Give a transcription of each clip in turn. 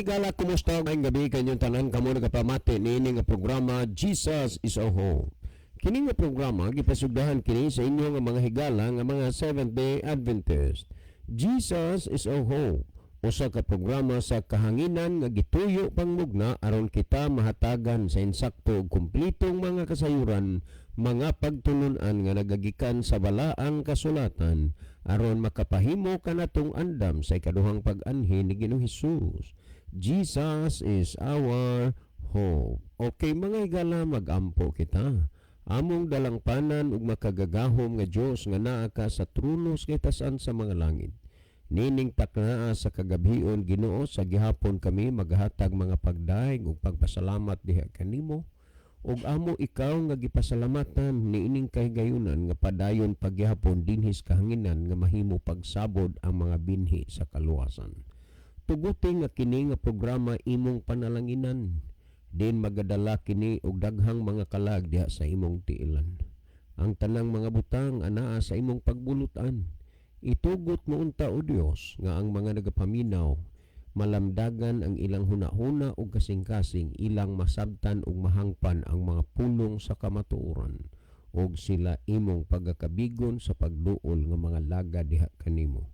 Higala, kumusta? Ngayong gabi kanyong tanan kamo nagapamati niini nga programa, Jesus is Our Hope. Kini nga programa gipasugdahan kini sa inyo nga mga higala nga mga Seventh Day Adventist. Jesus is Our Hope. Usa ka programa sa kahanginan nga gituyo pangmugna aron kita mahatagan sa insakto ug kumpletong mga kasayuran, mga pagtulunan nga nagagikan sa Balaang Kasulatan aron makapahimo kanatong andam sa ikaduhang pag-anhi ni Ginoong Hesus. Jesus is our hope. Okay, mga higala, magampo kita. Among dalangpanan ug makagagahom nga Dios nga naa ka sa trono sa kitasan sa mga langit. Nining taknaa sa kagabhion, Ginoo, sa gihapon kami maghatag mga pagdaig ug pagpasalamat diha kanimo. Ug amo ikaw nga gipasalamatan niining kahigayunan nga padayon paghihapon dinhi sa kahanginan nga mahimo pagsabod ang mga binhi sa kaluwasan. Tuguti nga kini nga programa imong panalanginan din magadala kini og daghang mga kalag diha sa imong tiilan. Ang tanang mga butang anaa sa imong pagbulutan. Itugot mo unta, o Dios, nga ang mga nagapaminaw malamdagan ang ilang hunahuna ug kasing-kasing, ilang masabtan ug mahangpan ang mga pulong sa kamatuoran ug sila imong pagakabigon sa pagduol nga mga laga diha kanimo.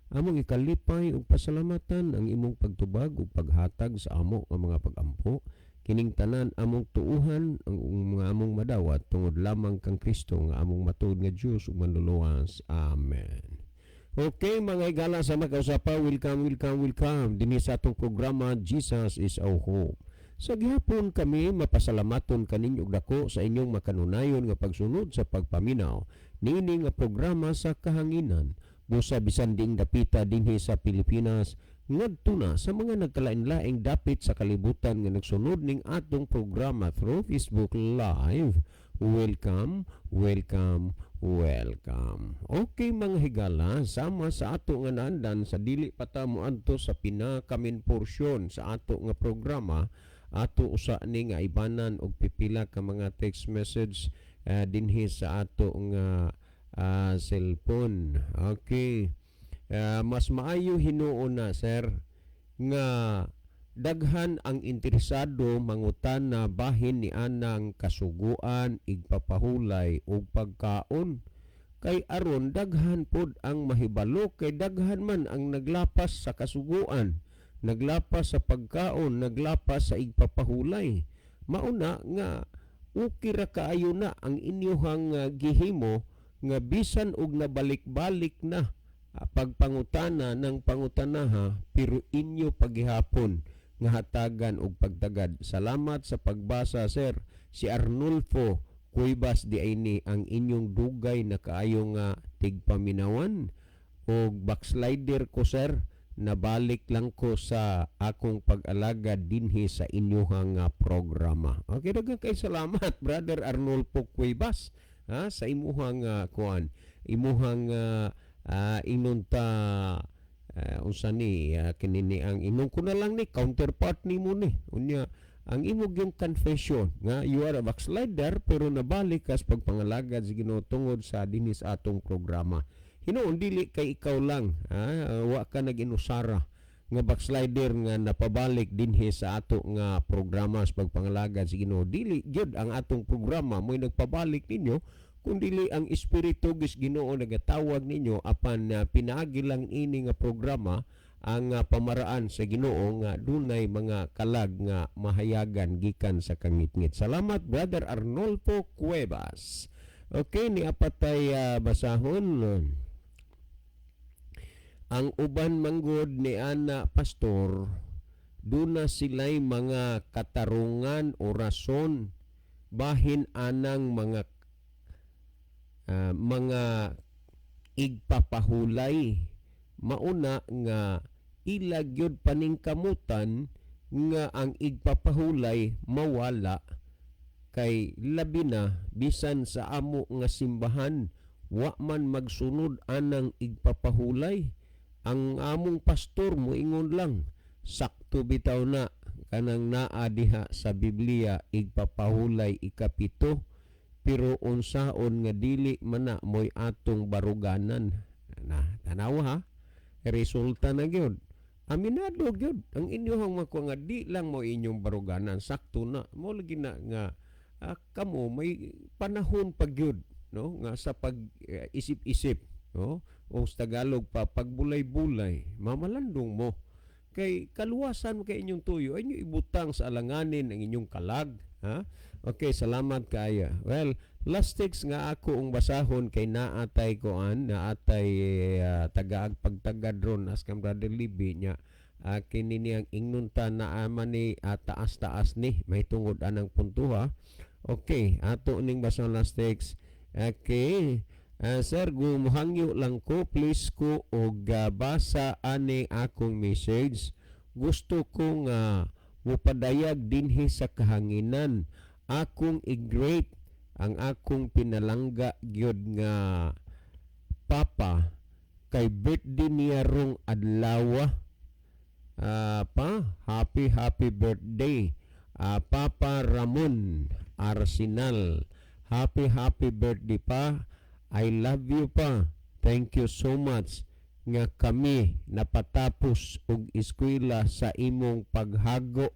Among ikalipay ug pasalamatan ang imong pagtubag ug paghatag sa amo nga mga pagampo. Kining tanan among tuuhan ang mga among madawat tungod lamang kang Kristo nga among matuod nga Dios ug Manluluwas. Amen. Okay, mga higala, sa makausapa, welcome, welcome, welcome dinhi sa atong programa, Jesus is Our Hope. Sa gihapon kami mapasalamaton kaninyo og dako sa inyong makanunayon nga pagsunod sa pagpaminaw niini nga programa sa kahanginan, busa bisan ding dapita dinhi sa Pilipinas ngadto na sa mga nagkalain-laing dapit sa kalibutan nga nagsunod ning atong programa through Facebook Live. Welcome, welcome, welcome. Okay, mga higala, sama sa ato nga naandan, sa dili pa ta moadto sa pinaka-main porsyon sa ato nga programa, ato usa ni nga ibanan og pipila ka mga text message dinhi sa ato nga cellphone. Okay. Mas maayo hinuon na, sir, nga daghan ang interesado mangutana bahin ni anang kasuguan, igpapahulay ug pagkaon, kay aron daghan pod ang mahibalo, kay daghan man ang naglapas sa kasuguan, naglapas sa pagkaon, naglapas sa igpapahulay. Mauna nga okay ra kaayo na ang inyuhang gihimo nga bisan og nabalik-balik na pagpangutana ng pangutanaha, pero inyo paghihapon nga hatagan og pagtagad. Salamat sa pagbasa, sir. Si Arnulfo Cuevas di ay ni ang inyong dugay na kaayo nga tigpaminawan og backslider ko, sir, nabalik lang ko sa akong pag-alagad dinhi sa inyuhang programa. Okay, daghang kay salamat, Brother Arnulfo Cuevas, ha, sa imuhang kuan, imuhang inunta unsa ni kini ni ang inon ko na lang ni counterpart nimo ni. Unya ang imong yung confession nga you are a backslider pero nabalik ka sa pagpangalagad sa Ginoo tungod sa dinhi sa atong programa. Hinuon dili kay ikaw lang ha, wa ka nag-inusara nga backslider nga napabalik dinhi sa ato nga programa sa pagpangalagad sa Ginoo. Dili gyud ang atong programa mo'y nagpabalik ninyo, kun dili ang espiritu gis Ginoo nagatawag ninyo, apan pinaagi lang ini nga programa ang pamaraan sa Ginoo nga dunay mga kalag nga mahayagan gikan sa kangitngit. Salamat, Brother Arnolfo Cuevas. Okay, ni apatay basahon. Ang uban manggod ni ana, pastor, duna sila'y mga katarungan o rason bahin anang mga igpapahulay. Mauna nga ila gyud paningkamutan nga ang igpapahulay mawala, kay labi na bisan sa amo nga simbahan wa man magsunod anang igpapahulay. Ang among pastor moingon lang, sakto bitaw na kanang naa diha sa Biblia, igpapahulay ikapito, pero unsaon nga dili man na mo'y atong baruganan na. Tanawa ha, resulta na gyud. Aminado gyud ang inyong makuha nga di lang mo inyong baruganan, sakto na mo lagi na nga kamo may panahon pa gyud, no, nga sa pag isip-isip, no, o sa Tagalog pa, pagbulay-bulay, mamalandong mo kay kaluwasan mo kay inyong tuyo ay inyo ibutang sa alanganin ang inyong kalag, ha. Okay, salamat kaayo. Well, last text nga ako ang basahon kay naatay koan, naatay tagaag pagtagad ron as kang Brother Libby nya. Kini niyang ingnon ta naa man ni taas-taas ni may tungod anang puntuha. Okay, ato ning basahon last text. Okay. Sir, gumuhangyo lang ko, please ko og basa ani akong message. Gusto ko nga mupadayag dinhi sa kahanginan. Akong i-greet ang akong pinalangga gyud nga papa kay birthday niya rong adlaw. Pa, happy happy birthday. Papa Ramon Arsenal. Happy happy birthday pa. I love you pa. Thank you so much nga kami napatapos og eskwela sa imong paghago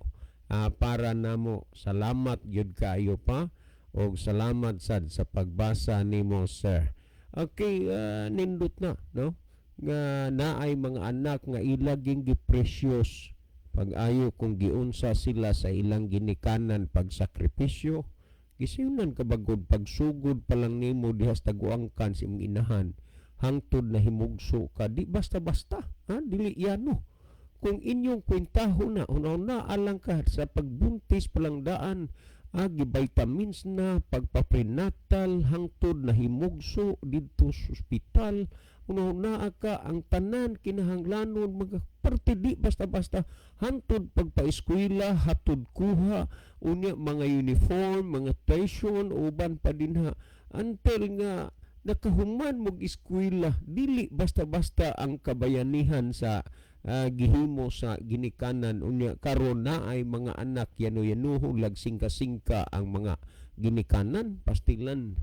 para namo. Salamat gyud kaayo pa og salamat sad sa pagbasa nimo, sir. Okay, nindot na, no? Nga naay mga anak nga ilaging giprecious pag-ayo kung giunsa sila sa ilang ginikanan, pagsakripisyo gisiunan ka bagod pagsugod pa lang nimo diha sa taguangkan sa imong inahan hangtod na himugso ka, di basta-basta, ha, dili yano kung inyong kwentaho na una-una alang ka sa pagbuntis pa lang daan, vitamins na pagpaprenatal hangtod na himugso didto sa ospital, una-una ka ang tanan kinahanglanon mga parte, di basta-basta, hangtod pagpaeskwela, hatod kuha, unya mga uniform, mga tuition, uban pa dinha until nga nakahuman mog eskwela. Dili basta-basta ang kabayanihan sa gihimo sa ginikanan. Unya karon na ay mga anak yano-yanuho lag singka-singka ang mga ginikanan, pastilan,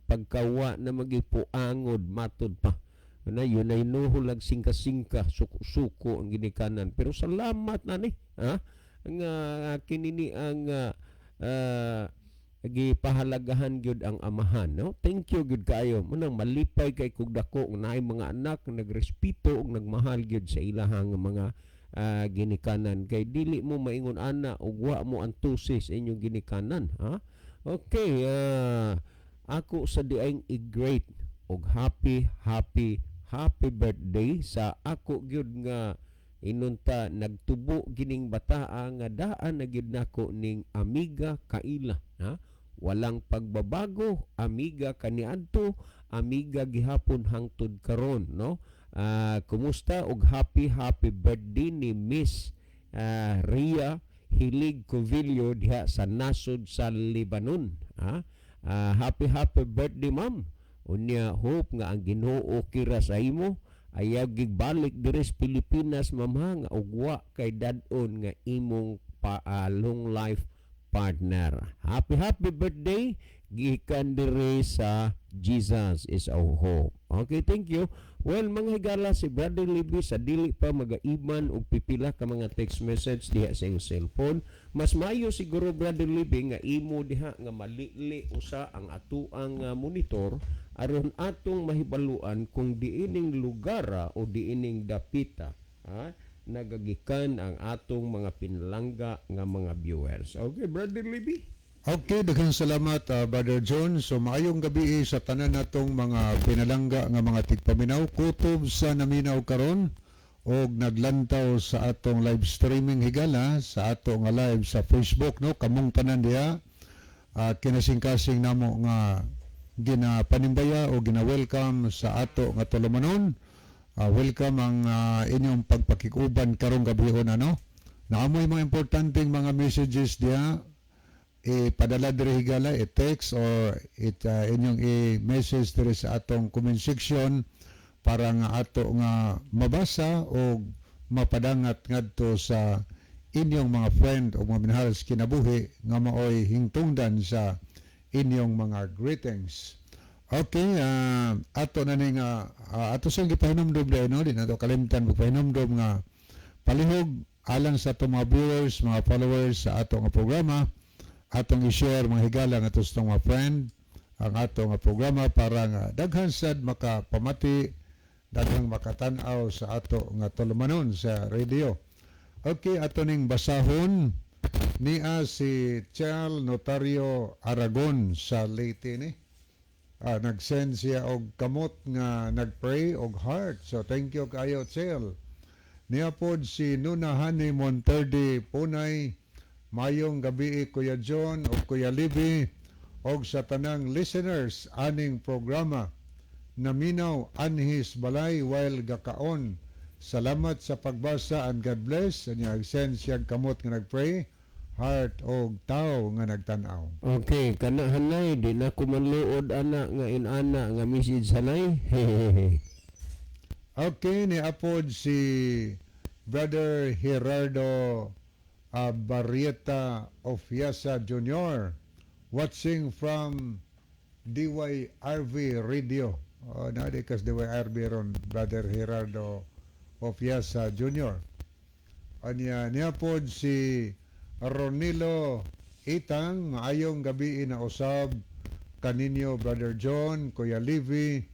pagkawa na magipuangod matod pa na yun ay nuhulag singka-singka, suko-suko ang ginikanan. Pero salamat na ni, ha, nga kinini ang gipahalagahan gyud ang amahan, no. Thank you gyud kaayo. Munang malipay kay kog dako nga naay mga anak nga nagrespeto ug nagmahal gyud sa ilahang mga ginikanan kay dili mo maingon ana ug wa mo antusi sa inyong ginikanan, ha. Okay, ako sa diayng i-greet og happy happy happy birthday sa ako gyud nga inunta nagtubo gining bataa nga daan na gyud nako ning amiga kaila, ha. Walang pagbabago, amiga kaniadto, amiga gihapon hangtod karon, no. Kumusta og happy happy birthday ni Miss Ria Hilig Covillo diha sa nasod sa Lebanon, ha. Happy happy birthday, ma'am. Unya hope nga ang Ginoo kira sa imo, ayaw gigbalik diri sa Pilipinas, ma'am, ha, nga ugwa kay dad-on nga imong pa, long life partner. Happy happy birthday gikan diri sa Jesus is Our Hope. Okay, thank you. Well, mga higala, si Brother Libby sa dili pa magaiman og pipila ka mga text message diha sa iyong cellphone. Mas maayo siguro, Brother Libby, nga imo diha nga malili usa ang atuang monitor aron atong mahibaluan kung diining lugar o diining dapita, ha, nagagikan ang atong mga pinalangga nga mga viewers. Okay, Brother Libby. Okay, daghang salamat, Brother John. So maayong gabi sa tanan natong mga pinalangga nga mga tigpaminaw kutob sa naminaw karon og naglantaw sa atong live streaming, higala, sa ato nga live sa Facebook, no. Kamong tanan diha, kinasing-kasing namo nga ginapanimbaya o gina-welcome sa ato nga tulumanon. Welcome ang inyong pagpakikuban karong gabi, ano. Naamoy mga importanteng mga messages diha, ipadala diri, higala, i-text or inyong i-message diri sa atong comment section para nga ato nga mabasa o mapadangat ngadto sa inyong mga friend o mga minahal sa kinabuhi nga maoy hingtungdan sa inyong mga greetings. Okay, ato na ning ato sang gipahinomdom dahil, no, di nato kalimtan magpahinomdom nga Palihog alang sa atong mga viewers, mga followers sa atong nga programa, atong i-share, mga higala, nga ato sa atong mga friend ang atong nga programa para nga daghan sad makapamati, daghang makatan-aw sa ato nga tulumanon sa radio. Okay, ato ning basahon niya si Chal Notario Aragon sa Leyte ni. Nag-send siya og kamot nga nagpray og heart. So thank you kayo, Chel. Niya pod si Nuna Hani Monterde Punay. Mayong gabi, Kuya John o Kuya Libby og sa tanang listeners aning programa. Naminaw anhis balay while gakaon. Salamat sa pagbasa and God bless. Anya send siya kamot nga nagpray, heart og tao nga nagtan-aw. Okay, kana hanay di na ko manluod ana nga inana nga message hanay. Okay, ni apod si Brother Gerardo Barrieta Ofiasa Jr. watching from DYRV Radio. Oh, naa di kas DYRV ron, Brother Gerardo Ofiasa Jr. Anya niya pod si Ronilo Itang, maayong gabi na usab kaninyo, Brother John, Kuya Livy,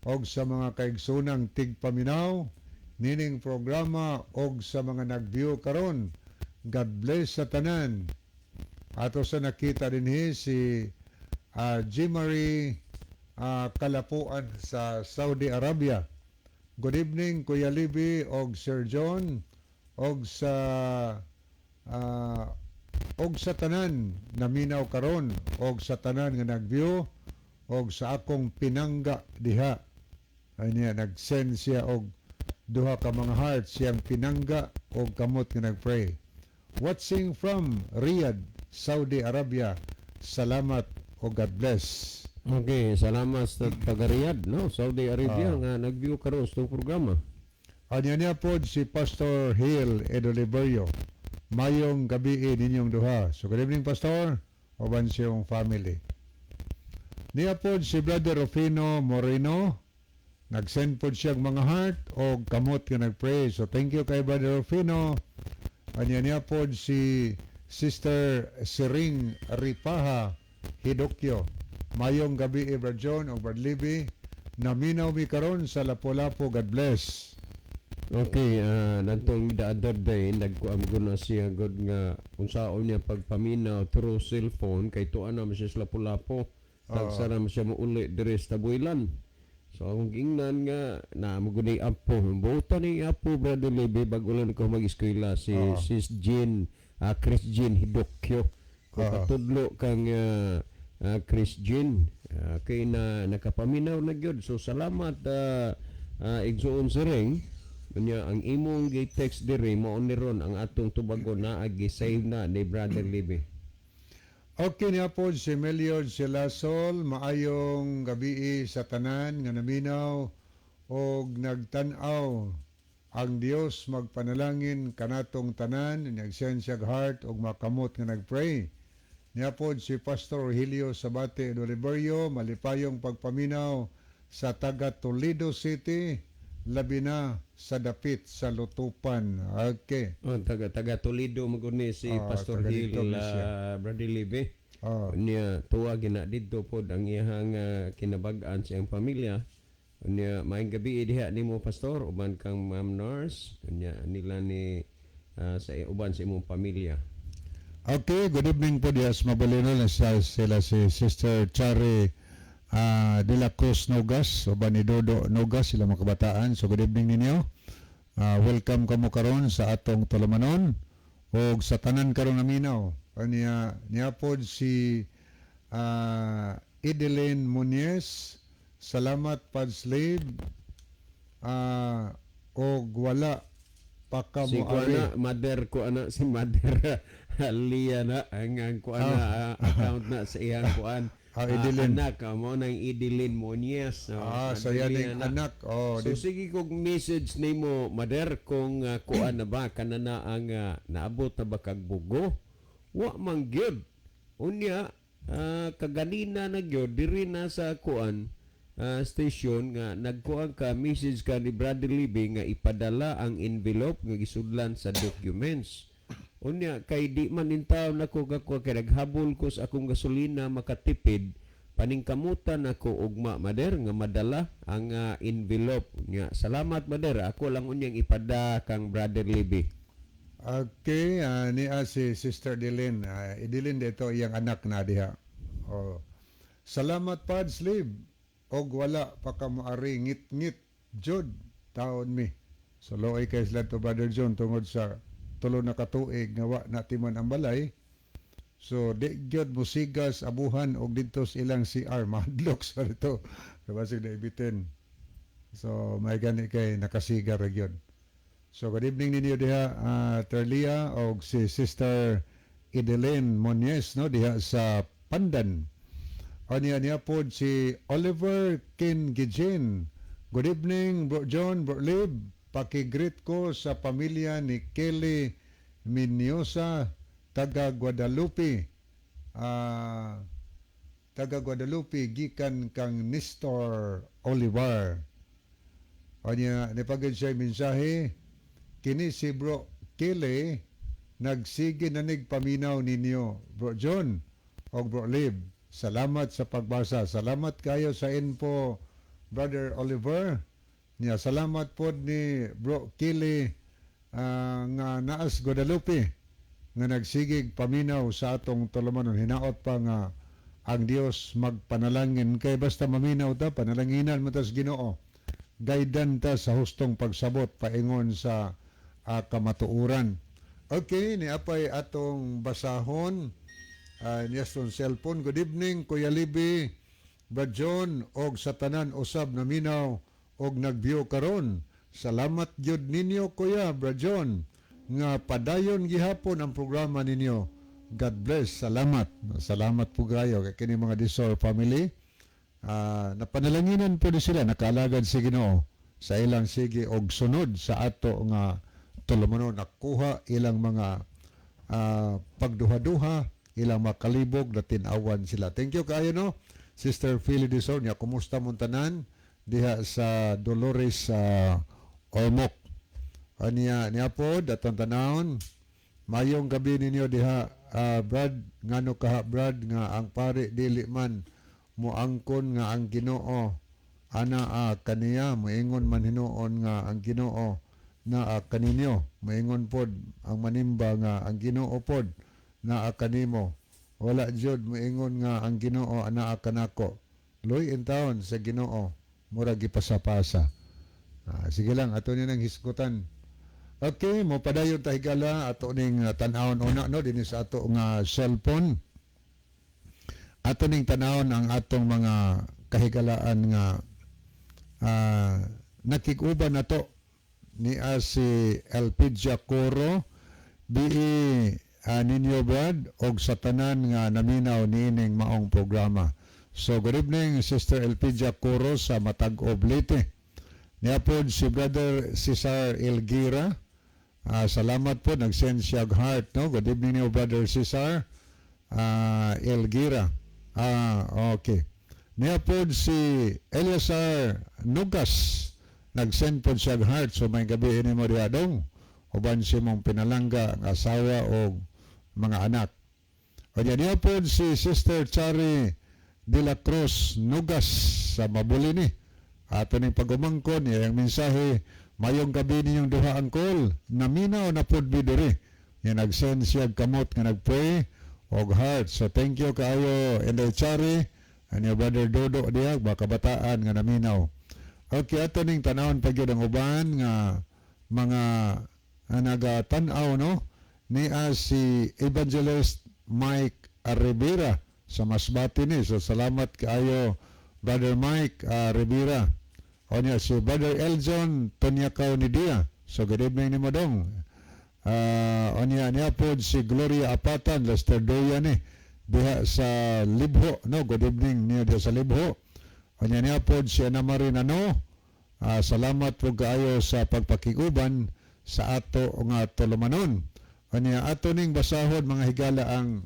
og sa mga kaigsunang tigpaminaw nining programa og sa mga nag-view karon. God bless sa tanan. Ato sa nakita dinhi si Jimarie Kalapuan sa Saudi Arabia. Good evening, Kuya Libby og Sir John og sa tanan naminaw karon og sa tanan nga nag-view og sa akong pinangga diha. Ay niya nag-send siya og duha ka mga hearts, siyang pinangga og kamot nga nag-pray. Watching from Riyadh, Saudi Arabia. Salamat o God bless. Okay, salamat sa taga Riyadh, no? Saudi Arabia nga nag-view karon sa programa. Anya niya pod si Pastor Hill Edoliberio. Mayong gabi ninyong duha. So good evening, Pastor, uban siyong family. Niya pod si Brother Rufino Moreno. Nag-send pod siya mga heart o kamot nga nag-pray. So thank you kay Brother Rufino. Anya niya pod si Sister Siring Ripaha Hidokyo. Mayong gabi, Brad John o Brad Libby. Naminaw mi karon sa Lapu-Lapu. God bless. Okay, nantong the other day nagkuam ko na siya god nga unsaon niya pagpaminaw through cellphone kay tuan na siya sa Lapu-Lapu. Tagsa na siya muuli diri sa Tabuilan. So akong giingnan nga na mo gud apo. Buta ni apo, Brother Lebe, bag-o lang ko mag-eskwela si Sis Jean, Chris Jean Hidokyo. Ko katudlo kang Chris Jean, kay na nakapaminaw na gyud. So salamat, igsoon Siring. Unya ang imong gi-text diri mao ni ron ang atong tubagon na gi-save na ni Brother Libby. Okay, niya po si Meliod Silasol, maayong gabi sa tanan nga naminaw og nagtan-aw. Ang Dios magpanalangin kanatong tanan, nag-send siya heart og makamot nga nagpray. Niya po si Pastor Helio Sabate Oliverio, malipayong pagpaminaw sa taga Toledo City, labi na sa dapit sa Lutupan. Okay. Oh, taga taga Toledo magud ni si Pastor taga Hill, dito ni siya. Brother Libby. Unya tuwa gina didto pod ang iyang kinabag-an sa iyang pamilya. Unya maayong gabi diha nimo, Pastor, uban kang Ma'am Nurse. Unya nila ni sa uban sa imong pamilya. Okay, good evening po diya sa Mabalino na sila si Sister Chari de la Cruz Nogas uban ni Dodo Nogas, sila mga kabataan. So good evening ninyo. Welcome kamo karon sa atong tulumanon og sa tanan karon naminaw. Anya niya pod si Edeline Muñez. Salamat, Padslave. Og wala pa ka Si mo kuana ari. Mother ko ana si Mother Lia na ang kuana account na sa iyang kuan. Edeline. Anak mo nang Edeline Muñez. Oh, So Mother yan Lia ang na. anak. Oh, So sige kog message nimo, Mother, kung kuan na ba kana na ang naabot na ba kag bugo? Wa man gyud. Unya kaganina na gyud diri na sa kuan. Station nga nagkuan ka, message ka ni Brother Libby nga ipadala ang envelope nga gisudlan sa documents. Unya kay di man intaw nako kakuha kay naghabol ko sa akong gasolina makatipid, paningkamutan ako ugma, Mader, nga madala ang envelope nga. Salamat, Mader, ako lang unyang ipada kang Brother Libby. Okay, niya si Sister Dilin. Idilin dito iyang anak na diha. Oh. Salamat, Pads Lib. Og wala pa ka moari, ngit-ngit jud taon mi. So looy kay sila to, Brother John, tungod sa 3 na katuig nga wa na timan ang balay. So di gyud musigas abuhan og didto sa ilang CR, mahadlok sa dito. Kabasig na ibitin. So may gani kay nakasiga ra gyud. So good evening ninyo diha, Terlia og si Sister Edeline Monies, no, diha sa Pandan. Anya niya pod si Oliver Ken Gijin. Good evening, Bro John, Bro Lib. Pakigreet ko sa pamilya ni Kelly Miniosa, taga Guadalupe. Taga Guadalupe gikan kang Nestor Olivar. Anya nipagid siya mensahe, kini si Bro Kelly nagsige na paminaw ninyo, Bro John og Bro Lib. Salamat sa pagbasa. Salamat kayo sa info, Brother Oliver. Niya salamat pod ni Bro Kelly nga naas Guadalupe nga nagsigig paminaw sa atong tulumanon. Hinaot pa nga ang Dios magpanalangin kay basta maminaw ta, panalanginan mo tas Ginoo, gaidan ta sa hustong pagsabot paingon sa kamatuoran. Okay, ni apay atong basahon niya sa cellphone. Good evening, Kuya Libi, Brad John, og sa tanan usab naminaw og nag-view karon. Salamat gyud ninyo, Kuya, Brad John, nga padayon gihapon ang programa ninyo. God bless. Salamat. Salamat po kayo kay kini mga Disor family. Napanalanginan po ni sila, nakaalagad si Ginoo sa ilang sige og sunod sa ato nga tulumanon, nakuha ilang mga pagduha-duha, ilang makalibog na tinawan sila. Thank you kayo, no, Sister Philly Disor niya. Kumusta mong tanan diha sa Dolores sa Ormoc? Aniya niya po datong tanawon. Mayong gabi ninyo diha, Brad. Ngano kaha, Brad, nga ang pare dili man moangkon nga ang Ginoo anaa kaniya, moingon man hinuon nga ang Ginoo naa kaninyo? Moingon pod ang manimba nga ang Ginoo pod naa kanimo. Wala jud moingon nga ang Ginoo anaa kanako. Luoy intawon sa Ginoo, mura gipasapasa. Sige lang, ato ni nang hisgutan. Okay, mo padayon ta, higala, ato ning tan-awon una, no, dinhi sa ato nga cellphone. Ato ning tanawon ang atong mga kahigalaan nga nakig-uban nato ni si Elpidia Coro BE ninyo, Brad, og sa tanan nga naminaw niining maong programa. So good evening, Sister Elpidia Coro sa Matag-ob, Leyte. Niya pod si Brother Cesar Elgira. Salamat po, nag-send siya og heart, no? Good evening niyo, Brother Cesar Elgira. Okay. Niya pod si Eleazar Nugas. Nag-send pod siya og heart. So may gabi ini mo diha dong. Uban si mong pinalangga ang asawa o mga anak. O niya pod si Sister Chari de la Cruz Nugas sa Mabulini. Ato ning pagumangkon, iyang mensahe, "Mayong gabi ninyong duha, angkol, naminaw na pod mi diri." Yan, nag-send siya og kamot nga nag-pray og heart. So thank you kaayo, Inday Chari and your brother Dodo diha, ba kabataan nga naminaw. Okay, ato ning tanawon pa gyud ang uban nga mga nagatan-aw, no, ni si Evangelist Mike Rivera sa Masbate ni. So salamat kaayo, Brother Mike Rivera. O niya si Brother Eljon Tonyakaw ni Dia. So good evening nimo dong. O niya niya pod si Gloria Apatan Lester Doya ni diha sa Libho, no. Good evening niyo diha sa Libho. O niya niya pod si Ana Marie Nano. Salamat po kaayo sa pagpakiguban sa ato nga tulumanon. O niya ato ning basahon, mga higala, ang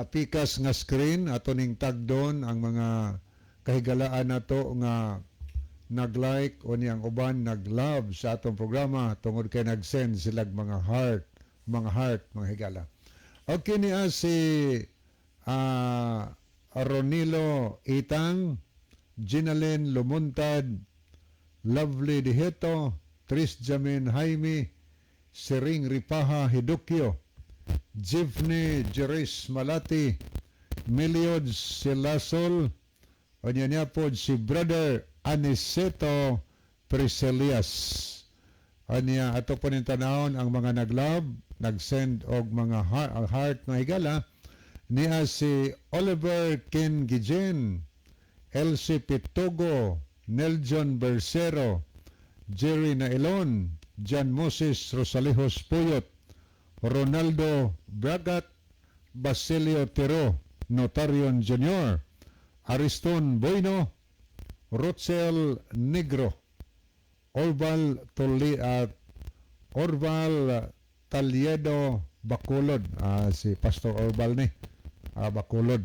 pikas nga screen, ato ning tagdon ang mga Kahigalaan nato nga nag-like o niyang uban nag-love sa atong programa tungod kay nag-send sila mga heart, mga heart, mga higala. Okay, niya si Ronilo Itang, Ginalyn Lumuntad, Lovely Diheto, Tris Jamin Jaime, Sering Ripaha Hidukyo, Jivne Jeres Malati, Meliod Silasol, o niya niya po si Brother Aniceto Priscilias. Anya ato po ning tanawon ang mga nag-love, nag-send og mga heart, ang heart, mga higala, niya si Oliver Ken Gijen, Elsie Pitogo, Neljon Bercero, Jerry Nailon, John Moses Rosalejos Puyot, Ronaldo Bragat, Basilio Tero, Notarion Jr., Ariston Boino, Rotzel Negro, Orval Tuli at Orval Taliedo Bacolod, si Pastor Orval ni Bacolod.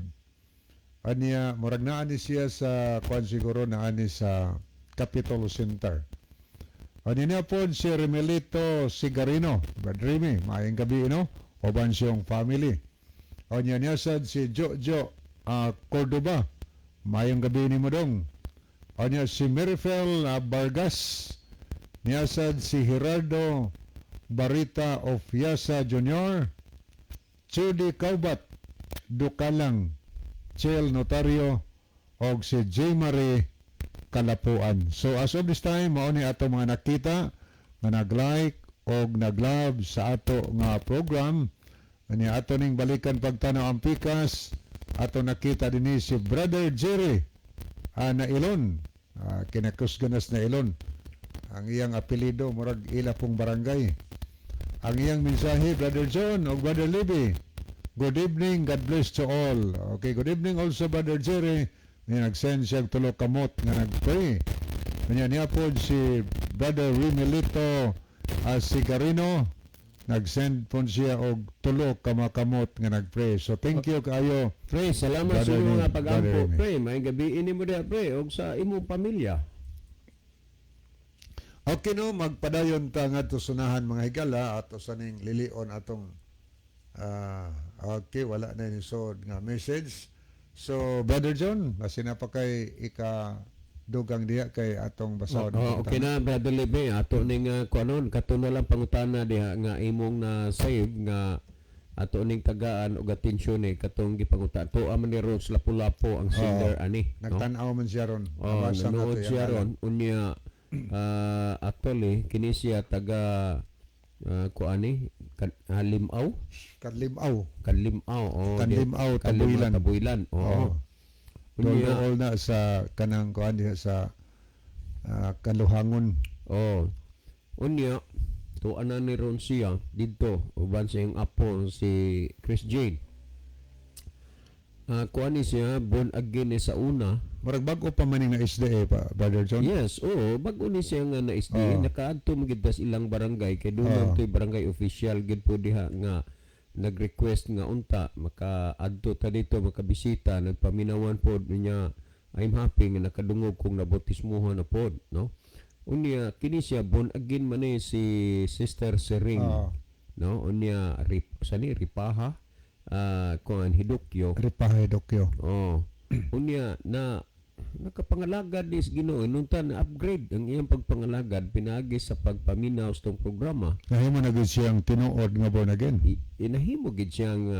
Aniya murag naa ni siya sa kuan, siguro naa ni sa Capitol Center. Aniya niya po si Remelito Sigarino, Brad Remy, maayong gabi, no? Uban siyang family. Aniya niya sad si Jojo Cordoba, maayong gabi nimo dong. Aniya si Mirifel Vargas, niya sad si Gerardo Barita of Yasa Jr., Chudi Kaubat, Dukalang, Chel Notario, og si J. Marie Kalapuan. So as of this time, mao ni ato mga nakita nga nag-like og nag-love sa ato nga program. Ani ato ning balikan pagtanaw ang pikas. Ato nakita dinhi si Brother Jerry na Ilon. Kinakusganas na Ilon. Ang iyang apelido murag ila pong barangay. Ang iyang mensahe, "Brother John o Brother Libby, good evening, God bless to all." Okay, good evening also, Brother Jerry. May nag-send siya og tulo kamot nga nag-pray. Kanya niya po si Brother Rimelito Sigarino. Nag-send po siya og tulo kamakamot nga nag-pray. So thank you kaayo. Pre, salamat sa Brother inyong mga Remy, pag-ampo. Brother Remy. Pre, maayong gabi ini mo diha, pre, og sa imong pamilya. Okay no, magpadayon ta ngadto sunahan, mga higala, ato sa ning lilion atong okay, wala na ni sod nga message. So Brother John, basin na pa kay ika dugang diha kay atong basahon. Oh, okay na, Brother Lebe, ato ning kuanon kato na lang pangutana diha nga imong na save nga ato ning tagaan og atensyon eh katong gipangutan. To man ni Rose Lapu-Lapu ang sender ani, no? Nagtan-aw man siya ron. Oh, Nabasa na nanood to siya iyang ron. Unya actually kini siya taga kuani kan, Limaw, Kanlimaw. Kanlimaw. Oh, Kanlimaw, Kanlimaw, Tabuilan. Tabuilan. Oo. Oo. Unya, Dool na sa kanang kuan diha sa Kaluhangon. Oh. Unya, tuan na ni ron siya didto uban sa iyang apo si Chris Jane. Kuan ni siya born again ni sa una. Murag bag-o pa man ning na SDA pa, Brother John. Yes, oo, bag-o ni siya nga na SDA, nakaadto man gid tas ilang barangay kay doon Oo. to'y barangay official gid po diha nga nag-request nga unta makaadto ta dito makabisita, nagpaminawan pod niya. I'm happy nga nakadungog kong nabautismuhan na pod, no? Unya kini siya born again man eh si Sister Sering, no? Unya rip sani Ripaha kuan Hidukyo. Ripahay Dokyo. Oh. Unya na nakapangalagad ni sa Ginoo, nunta na upgrade ang iyang pagpangalagad pinaagi sa pagpaminaw sa tong programa. Nahimo na gud siyang tinuod nga born again. Inahimo gid siyang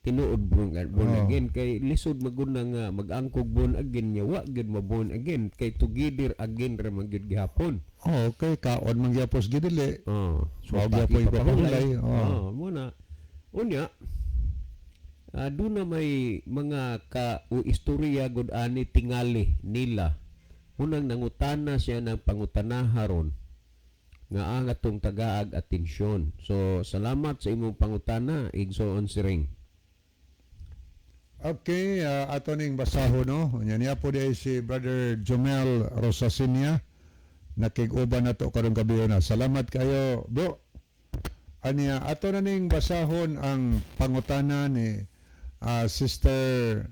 tinuod born again kay lisod maguna nga mag-angkog born again niya wa gid ma born again kay together again ra man gid gihapon. Oh, okay, kaon man gyapos gidili. Oh, So, gyapon ipapahulay. Oh. Oh, mo na. Unya, doon na may mga ka o istorya gud ani tingali nila. Unang nangutana siya ng pangutanaha ron nga ang atong tagaag atensyon. So salamat sa imong pangutana, igsoon Siring. Okay, ato ning basaho no. Unya niya po di si Brother Jomel Rosasinia nakig-uban nato karong gabi na. Salamat kayo, bro. Anya ato na ning basahon ang pangutana ni Sister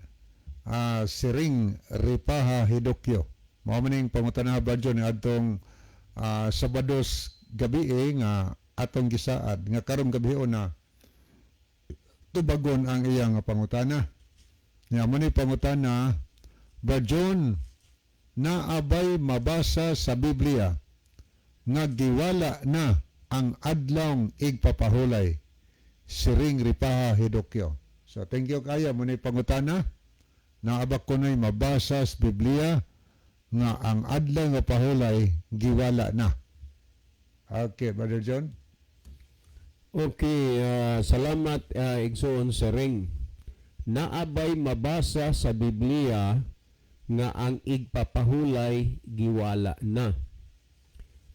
Siring Ripaha Hidokyo. Mao man ning pangutana, Brad John, adtong Sabados gabi eh, nga atong gisaad nga karong gabi na tubagon ang iyang pangutana. Nya mo ni pangutana, Brad John, naabay mabasa sa Biblia nga giwala na ang adlawng igpapahulay? Siring Ripaha Hidokyo. So thank you kaya mo ni pangutana. Naabak ko na'y mabasa sa Biblia nga ang adlaw nga pahulay giwala na? Okay, Brother John. Okay, salamat, Igsoon Sering. Naabay mabasa sa Biblia nga ang igpapahulay giwala na?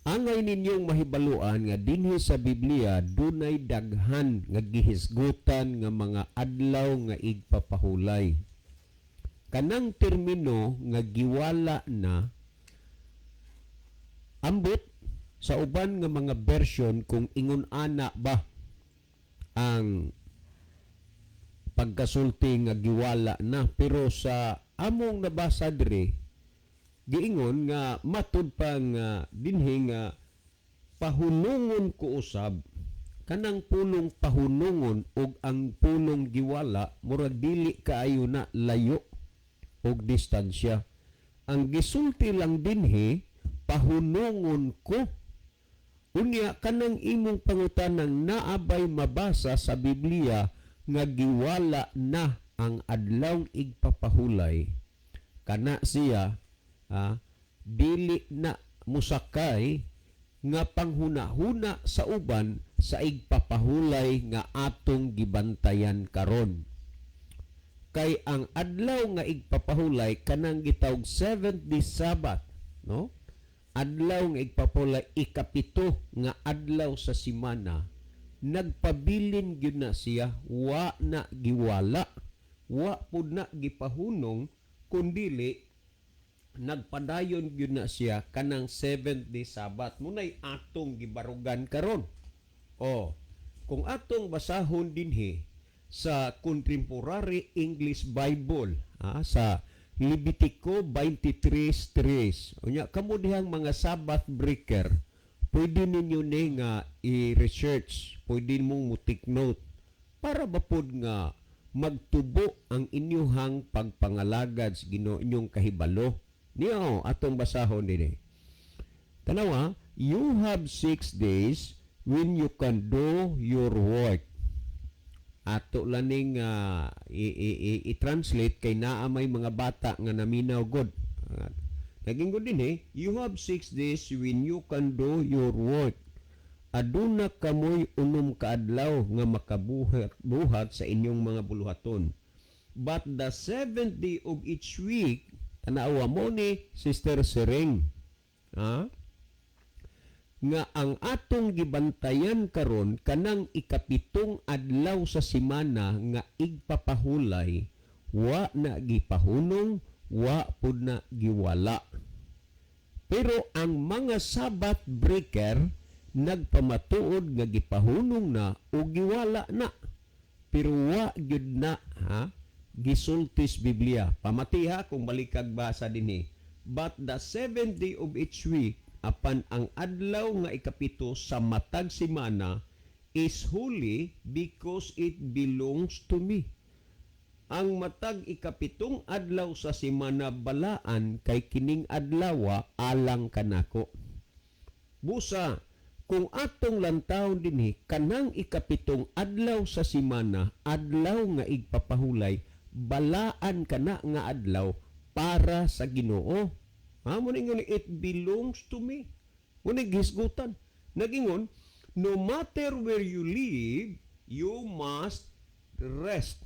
Angay ninyong mahibaluan nga dinhi sa Biblia dunay daghan nga gihisgutan nga mga adlaw nga igpapahulay. Kanang termino nga giwala na, ambot sa uban nga mga version kung ingon ana ba ang pagkasulti nga giwala na, pero sa among nabasa diri giingon nga matud pa nga dinhi nga pahunungon ko usab. Kanang pulong pahunungon ug ang pulong giwala, murag dili kaayo na layo og distansya. Ang gisulti lang dinhi, pahunungon ko. Unya kanang imong pangutanang naabay mabasa sa Biblia nga giwala na ang adlawng igpapahulay, kana siya dili na musakay nga panghuna-huna sa uban sa igpapahulay nga atong gibantayan karon, kay ang adlaw nga igpapahulay, kanang gitawag seventh day Sabbath, no, adlaw nga igpapahulay, ikapito nga adlaw sa simana, nagpabilin gyud na siya. Wa na giwala, wa pud na gipahunong, kundili nagpadayon gyud na siya kanang seventh day Sabbath. Munay atong gibarugan karon. O kung atong basahon dinhi sa Contemporary English Bible, sa Levitico 23:3. Unya kamo dihang mga Sabbath breaker, pwede ninyo ni nga i-research, pwede mong mo take note para ba pod nga magtubo ang inyuhang pagpangalagad sa Ginoo, inyong kahibalo. Niyo atong basahon dinhi. Tanawa, "You have 6 days when you can do your work." Ato laning i-translate kay naa may mga bata nga naminaw god. Naging good din eh, "You have 6 days when you can do your work." Aduna kamoy 6 ka adlaw nga makabuhat buhat sa inyong mga buluhaton. "But the seventh day of each week," tanawa mo ni Sister Sereng. Ha? Nga ang atong gibantayan karon, kanang ikapitong adlaw sa simana nga igpapahulay, wa na gipahunong, wa pud na giwala. Pero ang mga Sabbath breaker nagpamatuod nga gipahunong na o giwala na. Pero wa gyud na ha gisultis Biblia. Pamatiha kung balikag basa dinhi. "But the seventh day of each week," apan ang adlaw nga ikapito sa matag semana, "is holy because it belongs to me." Ang matag ikapitong adlaw sa semana balaan kay kining adlawa alang kanako. Busa, kung atong lantawon dinhi kanang ikapitong adlaw sa semana, adlaw nga igpapahulay, balaan kana nga adlaw para sa Ginoo. Ha, mo ningon, "It belongs to me." Mo ni gihisgutan. Nagingon, "No matter where you live, you must rest."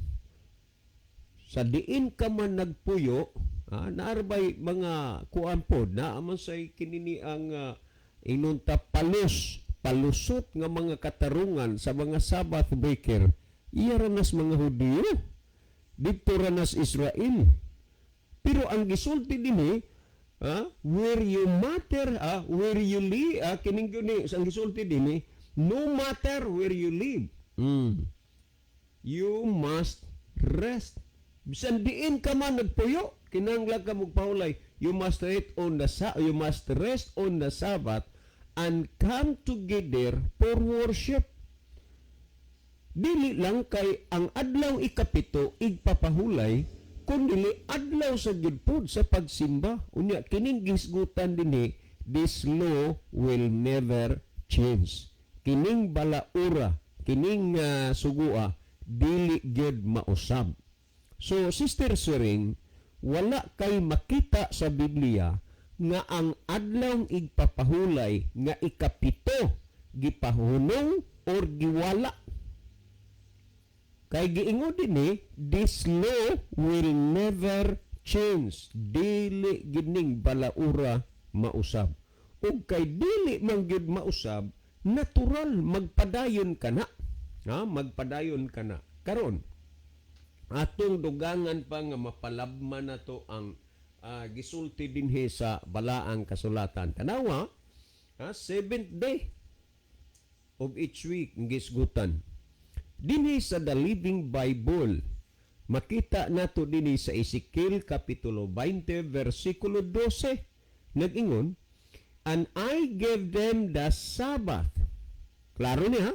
Sa diin ka man nagpuyo, naarbay mga kuan pod, naa man say kinini ang inunta palusot nga mga katarungan sa mga Sabbath breaker. Iya ra nas mga Hudiyo. Didto ra nas Israel. Pero ang gisulti dinhi, where you matter, where you live, kining gyud ang gisulti dinhi, "No matter where you live, you must rest." Bisan diin ka man nagpuyo, kinahanglan ka magpahulay. You must rest on the Sabbath and come together for worship. Dili lang kay ang adlaw 7 igpapahulay, kun dili adlaw sa gyud pod sa pagsimba. Unya kining gisgutan dinhi, this law will never change. Kining balaura, kining sugua dili gyud mausab. So, Sister Sering, wala kay makita sa Biblia nga ang adlaw igpapahulay nga 7 gipahunong or giwala. Kay giingon dinhi, this law will never change. Dili gining balaura mausab. Ug kay dili man gyud mausab, natural magpadayon ka na. Ha? Magpadayon ka na. Karon, atong dugangan pa nga mapalabman nato ang gisulti dinhi sa balaang kasulatan. Tanawa, ha, seventh day of each week ang gisgutan. Dinhi sa The Living Bible, makita nato dinhi sa Ezekiel Kapitulo 20 versikulo 12. Nag-ingon, "And I gave them the Sabbath." Klaro niya, ha?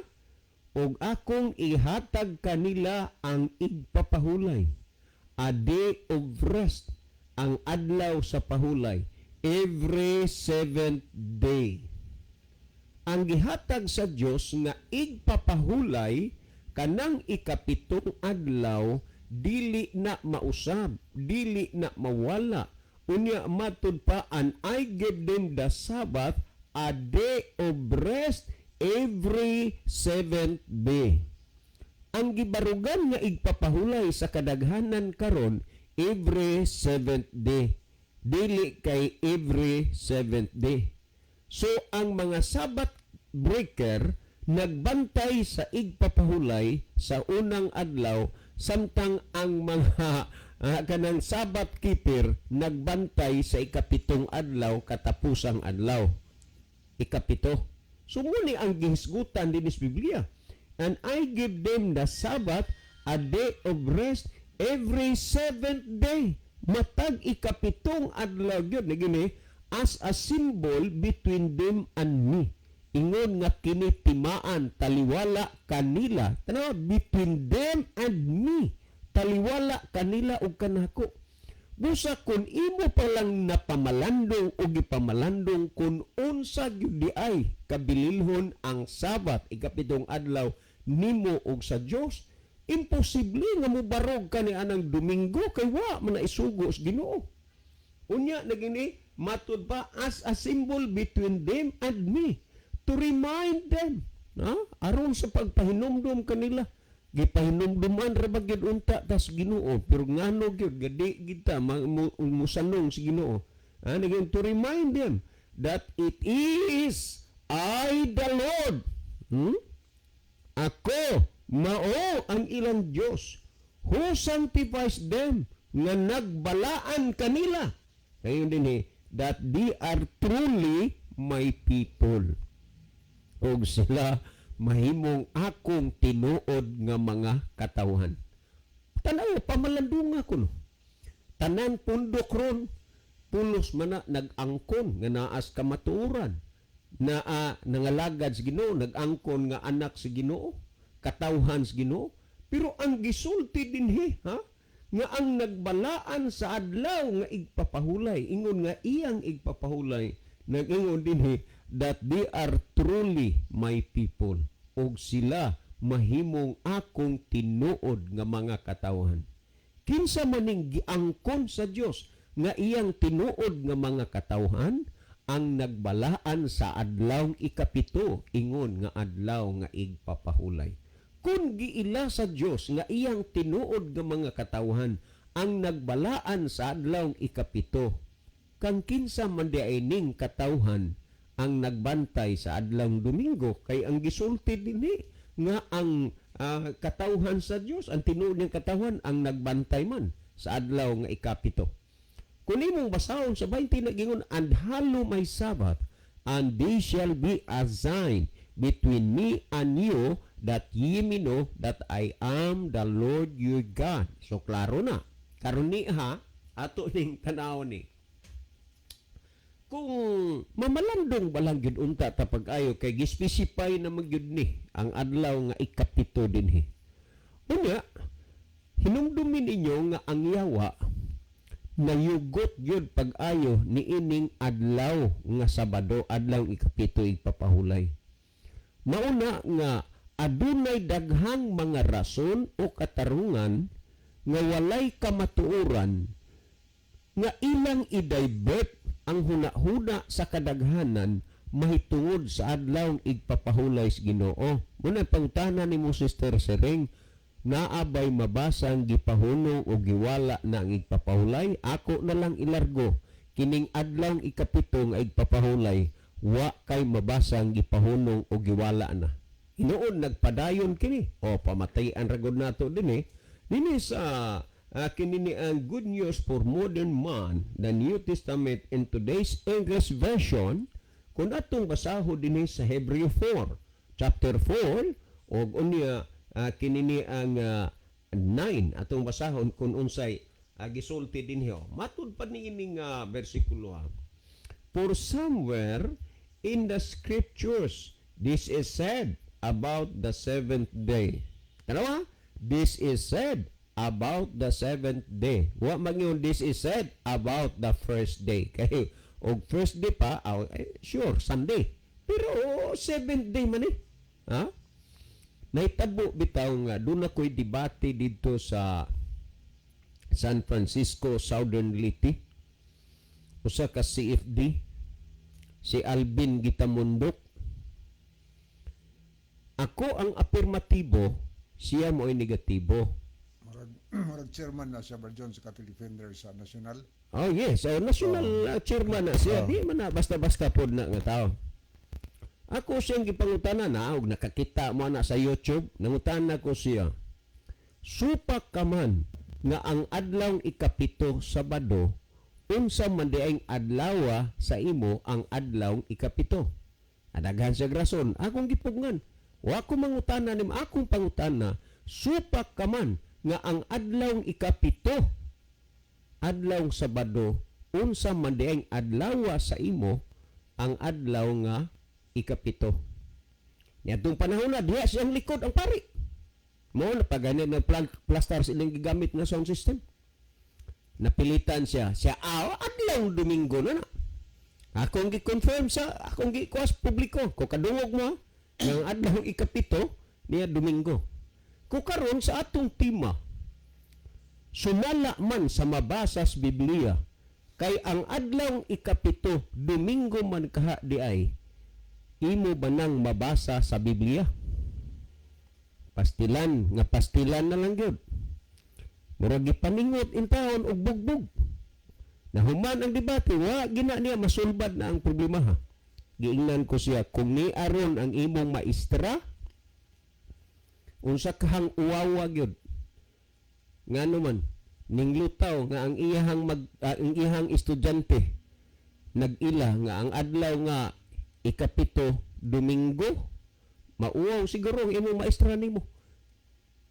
"Og akong ihatag kanila ang igpapahulay, a day of rest, ang adlaw sa pahulay, every seventh day." Ang gihatag sa Dios nga igpapahulay kanang 7 adlaw, dili na mausab, dili na mawala. Unya matud pa, "And I give them the Sabbath, a day of rest, every seventh day." Ang gibarugan nga igpapahulay sa kadaghanan karon, every seventh day. Dili kay every seventh day. So ang mga Sabbath breaker nagbantay sa igpapahulay sa unang adlaw, samtang ang mga kanang Sabbath keeper nagbantay sa 7 adlaw, katapusang adlaw. 7. So muni ang gihisgutan din sa Biblia. "And I give them the Sabbath, a day of rest, every seventh day." Matag 7 adlaw gyud gini, "as a symbol between them and me." Ingon nga kini timaan taliwala kanila. Tanawa, between them and me. Taliwala kanila ug kanako. Busa kung imo pa lang napamalandong o gipamalandong kung unsa gyud di ay kabililhon ang Sabat, 7 adlaw nimo og sa Dios, imposible nga mobarog ka ni anang Domingo kay wa man na isugo sa Ginoo. Unya na gini, matud pa, "as a symbol between them and me, to remind them," ha? Aron sa pagpahinumdum kanila. Gipahinumduman ra ba gyud unta tas Ginoo, pero ngano gyud gadi kita musanong sa Ginoo. And again, "to remind them that it is I the Lord." Ako mao ang ilang Dios "who sanctifies them," nga nagbalaan kanila. Ayun din eh, "that they are truly my people." Og sila mahimong akong tinuod nga mga katawhan. Tanaw, pamalandunga ko no. Tanan pundok ron, pulos mana nag-angkon nga naas kamatuoran. Naa nangalagad sa Ginoo, nag-angkon nga anak sa Ginoo, katawhan sa Ginoo. Pero ang gisulti dinhi, ha? Nga ang nagbalaan sa adlaw nga igpapahulay, ingon nga iyang igpapahulay, nag-ingon dinhi "that they are truly my people," og sila mahimong akong tinuod nga mga katawhan. Kinsa maning giangkon sa Dios nga iyang tinuod nga mga katawhan? Ang nagbalaan sa adlaw 7, ingon nga adlaw nga igpapahulay. Kung giila sa Dios nga iyang tinuod nga mga katawhan ang nagbalaan sa adlaw 7, kang kinsa man di ay ning katawhan ang nagbantay sa adlaw Domingo? Kay ang gisulti dinhi nga ang katawhan sa Dios, ang tinuod niyang katawhan, ang nagbantay man sa adlaw nga 7. Kung imong basahon sa 20, nagingon, "And hallow my Sabbath, and they shall be a sign between me and you, that ye may know that I am the Lord your God." So klaro na. Karon ni ha, ato ning tanaw ni. Kung mamalandong ba lang gyud unta ta pag-ayo kay gispesify na man gyud ni ang adlaw nga 7 dinhi. Unya, hinumdumin ninyo nga ang yawa nayugot gyud pag-ayo niining adlaw nga Sabado, adlaw 7 igpapahulay. Mauna nga adunay daghang mga rason o katarungan nga walay kamatuoran nga ilang i-divert ang huna-huna sa kadaghanan mahitungod sa adlaw igpapahulay sa Ginoo. Muna pangutana nimo, Sister Sereng, naa bay mabasang gipahunong o giwala na ang igpapahulay? Ako na lang ilargo kining adlaw 7 nga igpapahulay, wa kay mabasang gipahunong o giwala na. Hinuon nagpadayon kini. O pamatayan ra gud nato dinhi. Dinhi sa kini ni ang Good News for Modern Man, the New Testament in Today's English Version, kung atong basahon dinhi sa Hebreo 4, chapter 4, og unya kini ni ang 9 atong basahon kung unsay gisulti dinhi. Oh. Matud pa niining bersikulo ha. "For somewhere in the scriptures this is said about the seventh day." Tanawa? This is said about the seventh day. Wa magyud "this is said about the first day." Kay og first day pa, eh, sure, Sunday. Pero seventh day man eh. Ha? Nahitabo bitaw nga doon ako'y debate dito sa San Francisco, Southern Leyte. Usa ka CFD, si Alvin Gitamundok. Ako ang apirmatibo, siya mo ay negatibo. Murag chairman na siya, Brother John, sa Catholic Defender sa national. Oh yes, oh, national chairman na siya. Di man na basta-basta pod na nga tao. Ako siyang gipangutana na og nakakita mo na sa YouTube, nangutana ko siya. Supak ka man nga ang adlaw 7 Sabado, unsa man diay adlawa sa imo ang adlaw 7? Adaghan siya rason. Akong gipugngan. Wa ko mangutana nim, akong pangutana, supak ka man nga ang adlaw 7 adlaw Sabado, unsa man diay adlawa sa imo ang adlaw nga 7? Niadtong panahon na diha siyang likod ang pari. Mo na pagani na plastar silang gigamit nga sound system. Napilitan siya. Siya, adlaw Domingo na na. Akong gi-confirm sa akong gi-kuas publiko. Ko kadungog mo nga ang adlaw 7 niya Domingo. Ko karon sa atong tema, sumala man sa mabasa sa Biblia kay ang adlaw 7 Domingo man kaha di ay, imo ba nang mabasa sa Biblia? Pastilan nga pastilan na lang gyud. Murag gipaningot intawon og bugbog. Nahuman ang debate, wa gina niya masulbad na ang problema ha. Giingnan ko siya, kung ni aron ang imong maestra, unsa kahang uwawa gyud. Ngano man ninglutaw nga ang iyahang estudyante nag-ila nga ang adlaw nga 7 Domingo, mauwaw siguro ang imong maestra nimo.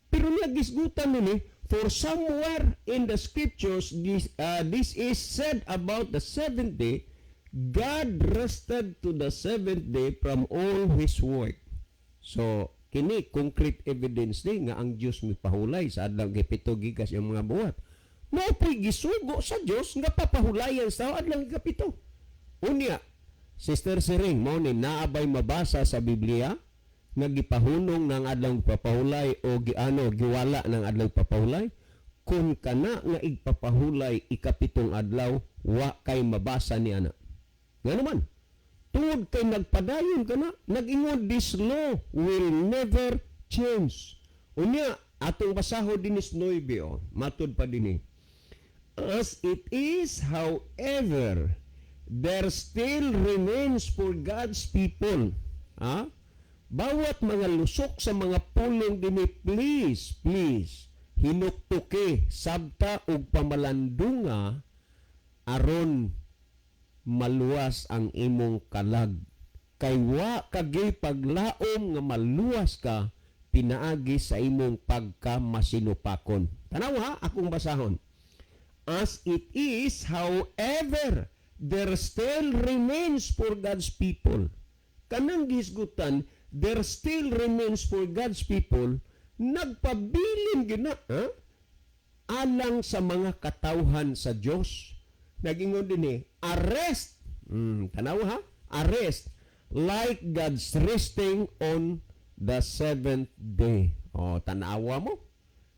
Pero niya gisgutan nini, "For somewhere in the scriptures this is said about the seventh day, God rested to the seventh day from all His work." So, kini concrete evidence ni nga ang Dios mipahulay sa adlaw 7 gikas yung mga buhat. Mao po'y gisugo sa Dios nga papahulayan sa adlaw 7. Unya, Sister Siring, mao ni naa bay mabasa sa Biblia nga gipahunong ng adlaw papahulay o giano giwala ng adlaw papahulay? Kung kana nga igpapahulay 7ng adlaw, wa kay mabasa ni ana. Nga naman, tungod kay nagpadayon kana, nag-ingon, "This law will never change." Unya, atong basahon dinis 9 oh, matud pa dinhi. "As it is, however, there still remains for God's people." Ha? Bawat mga lusok sa mga pulong dinhi, please, please, hinuktuki, sabta ug pamalandunga aron maluwas ang imong kalag. Kay wa kagay paglaom nga maluwas ka pinaagi sa imong pagka masinupakon. Tanaw ha, akong basahon. As it is, however, there still remains for God's people. Kanang gihisgutan, there still remains for God's people, nagpabilin gina, ha? Alang sa mga katawhan sa Dios. Nagingon din eh, a rest. Tanaw ha? A rest like God's resting on the seventh day. Oh, tanawa mo.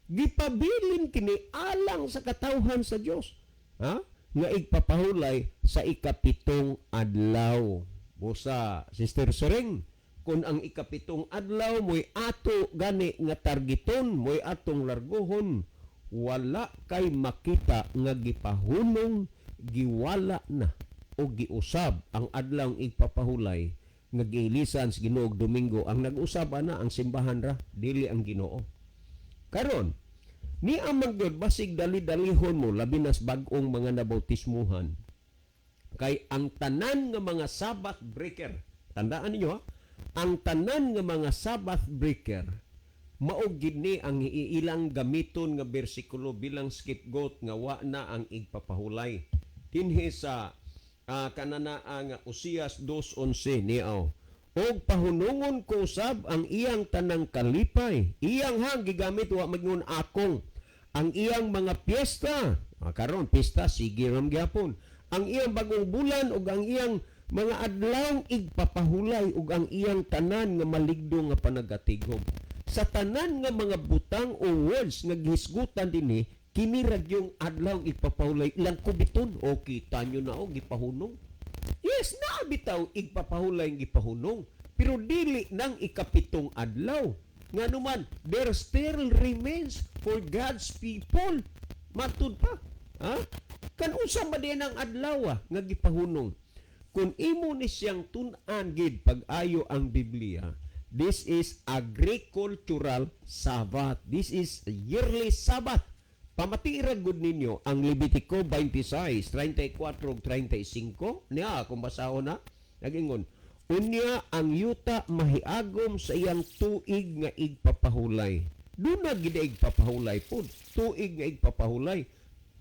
Gipabilin kini alang sa katawhan sa Dios. Ha? Nga igpapahulay sa ikapitong adlaw. Busa, Sister Sering, kung ang ikapitong adlaw mo'y ato gani nga targeton, mo'y atong larguhon, wala kay makita nga gipahunong, giwala na o giusab ang adlaw igpapahulay nga giilisan sa Ginoo og Domingo. Ang nag-usab ana ang simbahan ra, dili ang Ginoo. Karon, ni amang gyud basig dali-dalihon mo, labi nas bag-ong mga nabautismuhan, kay ang tanan nga mga Sabbath breaker, tandaan niyo ha, ang tanan nga mga Sabbath breaker mao gid ni ang iilang gamiton nga bersikulo bilang scapegoat nga wa na ang igpapahulay. Dinhi sa kanana nga Osias 2:11 niaw. Og pahunungon ko usab ang iyang tanang kalipay. Iyang ha gigamit, wa magingon akong. Ang iyang mga piyesta. Karon pista sige ram gyapon. Ang iyang bagong bulan ug ang iyang mga adlaw igpapahulay ug ang iyang tanan nga maligdo nga panagatigom. Sa tanan nga mga butang o words nga gihisgutan dinhi, kini ra gyung adlaw igpapahulay ilang kubiton o kita nyo na o gipahunong. Yes, naa bitaw igpapahulay ang gipahunong, pero dili nang ikapitong adlaw. Nga naman, there still remains for God's people. Matud pa. Ha? Kan unsa ba din ang adlaw nga gipahunong? Kung imo ni siyang tun-an gid pag-ayo ang Biblia, this is agricultural Sabbath. This is yearly Sabbath. Pamatiira gud ninyo ang Levitico 26, 34 ug 35. Niya, kung basahon na, nagingon, unya ang yuta mahiagom sa iyang tuig nga igpapahulay. Doon na gid igpapahulay pod. Tuig nga igpapahulay.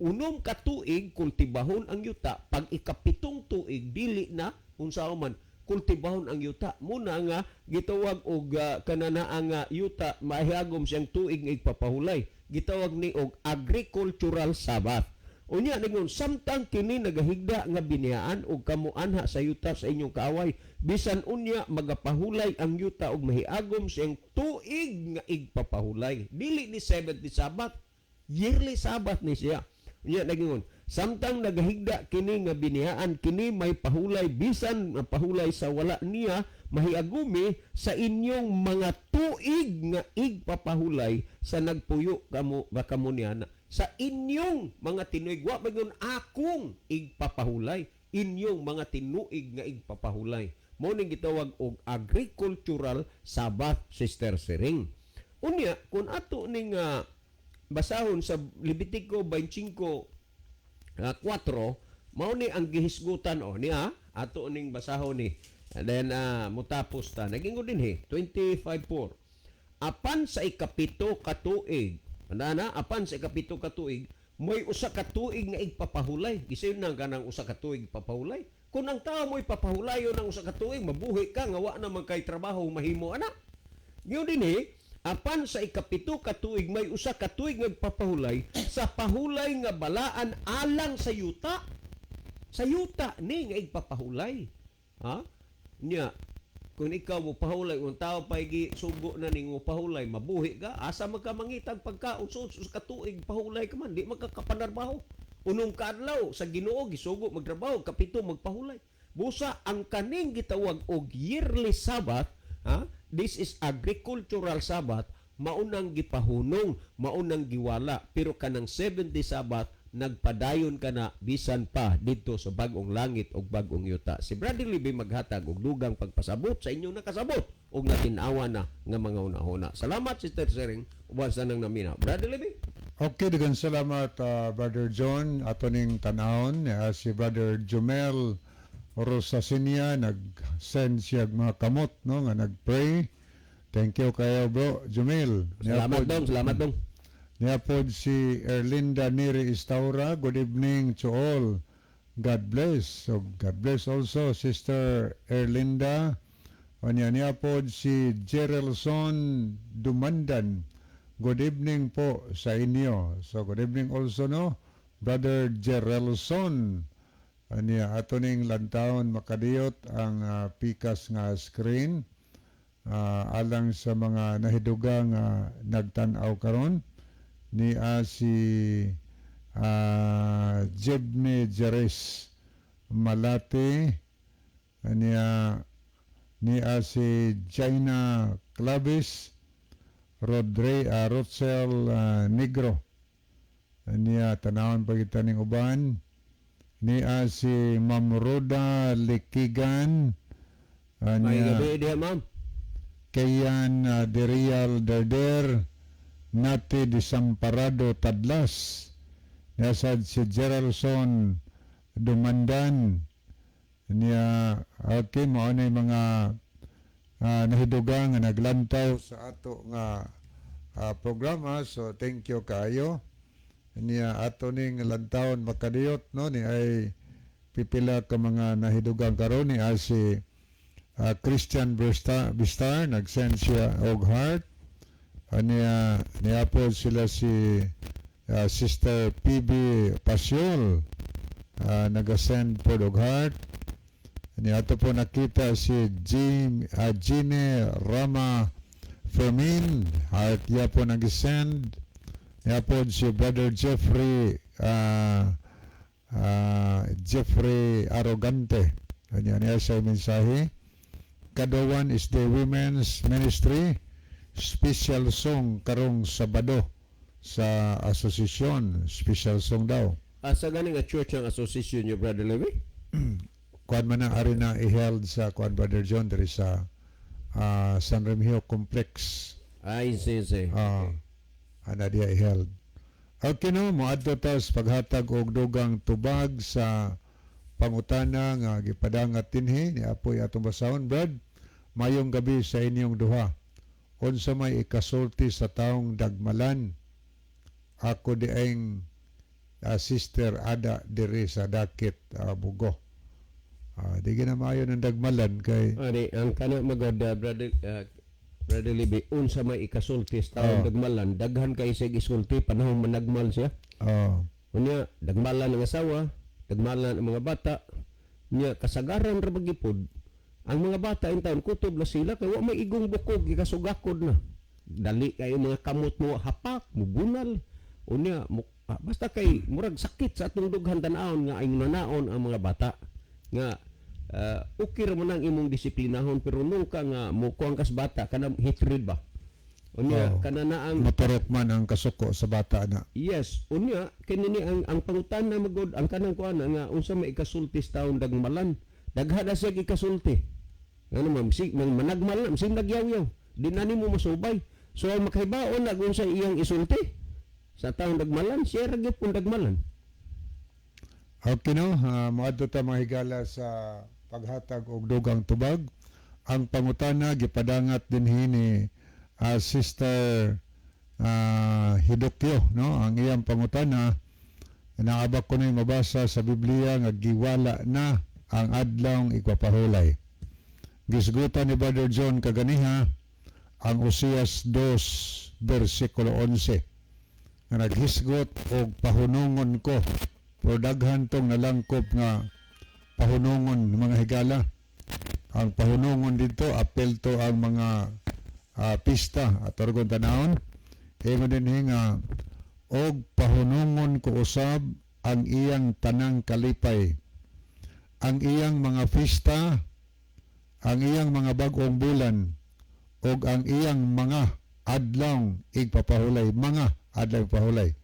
6 ka tuig kultibahon ang yuta, pag ikapitong tuig dili na unsa man kultibahon ang yuta. Muna nga gitawag og kanana nga yuta mahiagom siyang tuig nga igpapahulay. Gitawag ni og agricultural Sabbath. Unya ningon, samtang kini nagahigda nga biniyaan og kamo anha sa yuta sa inyong kaaway, bisan unya magapahulay ang yuta og mahiagom siyang tuig nga igpapahulay. Dili ni seventh Sabbath, yearly Sabbath ni siya. Unya nagingon, samtang nagahigda kini nga biniyaan, kini may pahulay bisan pahulay sa wala niya mahiagumi sa inyong mga tuig nga igpapahulay sa nagpuyo kamo ba kamo niya na. Sa inyong mga tinuig, wa magon akong igpapahulay, inyong mga tinuig nga igpapahulay. Mao ning gitawag og agricultural Sabbath, Sister Sering. Unya kung ato ning basahon sa Levitico 25 4, mao ni ang gihisgutan o niya ato ning basahon ni. And then mutapos ta. Nagingon dinhi 25:4. Apan sa ikapito ka tuig, na apan sa ikapito ka tuig, may usa ka tuig nga igpapahulay. Gisayon na ganang usa ka tuig papahulay. Kung ang tao mo'y papahulayon ang usa ka tuig, mabuhi ka nga wa naman kay trabaho mahimo ana. Ngayon dinhi, apan sa ikapito ka tuig may usa ka tuig nga igpapahulay sa pahulay nga balaan alang sa yuta. Sa yuta ni nga igpapahulay. Ha? Nya, kung ikaw mo pahulay, kung tao pa igi sugo na ning mo pahulay, mabuhi ka, asa man ka mangitag pagkaon sa ka tuig pahulay ka man, di man ka kapanarbaho. 6 ka adlaw sa Ginoo gisugo magtrabaho, kapito magpahulay. Busa ang kaning gitawag og yearly Sabbath, ha? This is agricultural Sabbath, maunang gipahunong, maunang giwala, pero kanang 70 Sabbath nagpadayon ka na bisan pa didto sa bag-ong langit ug bag-ong yuta. Si Brother Libby maghatag og dugang pagpasabot sa inyong nakasabot ug natin-awa na nga mga hunahuna. Salamat, Sister Sering, uban sa nang namina. Brother Libby. Okay, daghang salamat, Brother John. Ato ning tanawon si Brother Jomel Rosasinia, nag-send siya og mga kamot, no, nga nag-pray. Thank you kayo, bro Jomel. Salamat dong, salamat dong. Niya pod si Erlinda Neri Istaura, "Good evening to all. God bless." So God bless also, Sister Erlinda. Unya niya pod si Geraldson Dumandan. "Good evening po sa inyo." So good evening also, no, Brother Geraldson. Anya ato ning lantawon makadiyot ang pikas nga screen alang sa mga nahidugang nga nagtan-aw karon. Ni si Jebne Jerez Malate, anya ni si Jaina Clavis Rodre, Rotzel Negro. Anya tanawon pa kita ning uban. Ni si Ma'am Roda Likigan. May Anya gabi diha, ma'am. Kayan Derial Derder Nati Disamparado Tadlas. Nasad si Geraldson Dumandan niya. Okay, mao na yung mga nahidugang nga naglantaw sa ato nga programa, so thank you kaayo. Niya ato ning lantawon makadiyot, no, ni ay pipila ka mga nahidugang karon. Ni si Christian Bistar, nag-send siya og heart. Aniya niya po sila si Sister PB Pasiol, nag-send po og heart. Niya ato po nakita si Jim Gine Rama Fermin, heart ya po nag-send. Niya po si Brother Jeffrey Jeffrey Arrogante. Anya niya sa mensahe. "Kadawan is the Women's Ministry special song karong Sabado sa asosasyon." Special song daw. Asa gani nga church ang association niyo, Brother Levi? Kuan man ang ari na i-held sa kuan, Brother John, diri sa San Remigio Complex. Ay, sige. Ana diya i-held. Okay, no, moadto ta sa paghatag og dugang tubag sa pangutana nga gipadangat dinhi ni apoy atong basahon. "Brad, mayong gabi sa inyong duha. Unsa may ikasulti sa taong dagmalan? Ako di ang Sister Ada diri sa Dakit, Bugo." Di gina maayo ng dagmalan kay Ani ang kana magod, Brother Libby, unsa may ikasulti sa taong dagmalan, daghan kay siya gisulti panahon managmal siya. Unya dagmalan ang asawa, dagmalan ang mga bata. Nya kasagaran ra magyupod. Ang mga bata in taon kutob na sila kay wa may igong bukog, gikasugakod na. Dali kayo mga kamot mo hapak, mubunal. Unya mo, basta kay murag sakit sa atong dughan tan-awon nga ay nanaon ang mga bata. Nga okay ra mo nang imong disiplinahon, pero nung ka nga mo kuang kas bata kana hatred ba. Unya kana na ang Motorok man ang kasuko sa bata na. Yes, unya kini ni ang pangutana magod ang kanang kuan nga unsa may ikasulti sa taong dagmalan. Daghan na siya ikasulti. Ngano ma'am, si mang managmal na, sig nagyaw-yaw. Di na nimo masubay. So ang makahibaon na kung sa iyang isulti sa taong dagmalan, siya ra gyud pong dagmalan. Okay, no, moadto ta, mga higala, sa paghatag og dugang tubag. Ang pangutana gipadangat dinhi ni Sister Hidokyo, no? Ang iyang pangutana, "Naabak ko na mabasa sa Biblia nga giwala na ang adlawng igpapahulay." Gisgutan ni Brother John kaganiha ang Oseas 2 versikulo 11 nga naghisgot og "pahunungon ko", pero daghan tong nalangkop nga pahunungon, mga higala. Ang pahunungon dito, apel to ang mga pista at orgon tanawon. Ingon din nga, "Og pahunungon ko usab ang iyang tanang kalipay, ang iyang mga pista, ang iyang mga bag-ong bulan, ug ang iyang mga adlawng igpapahulay," mga adlaw igpapahulay,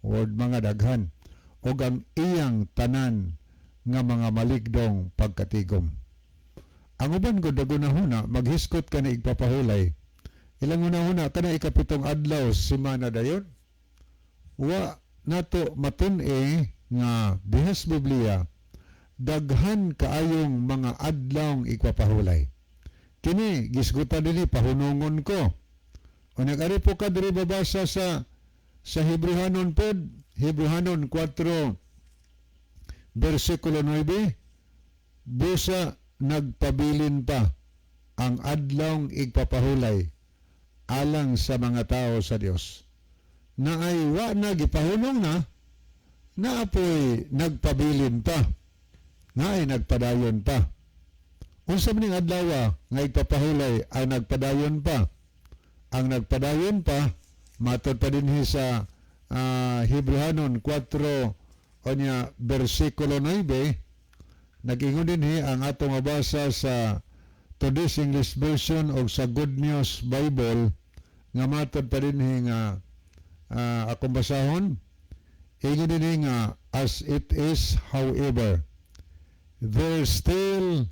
word mga, daghan, "ug ang iyang tanan nga mga maligdong pagkatigom." Ang uban ko dagunahuna maghiskot ka na igpapahulay, ilang hunahuna kana ikapitong adlaw semana dayon. Wa nato matun-e nga dihas Biblia daghan kaayong mga adlawng igpapahulay. Kini gisgutan dinhi, "pahunungon ko." Unya ari po ka diri babasa sa Sa Hebrehanon pod, Hebrehanon 4 versikulo 9, busa nagpabilin pa ang adlawng igpapahulay alang sa mga tao sa Dios. Naay wa na gipahunong na, naapoy nagpabilin pa, naay nagpadayon pa. Unsa man ning adlaw nga igpapahulay ang nagpadayon pa? Ang nagpadayon pa, matod pa dinhi sa Hebrehanon 4 onya bersikulo 9, nag-ingon dinhi ang atong mabasa sa Today's English Version o sa Good News Bible nga matod pa dinhi nga akong basahon. Ingon dinhi nga, "As it is, however, there still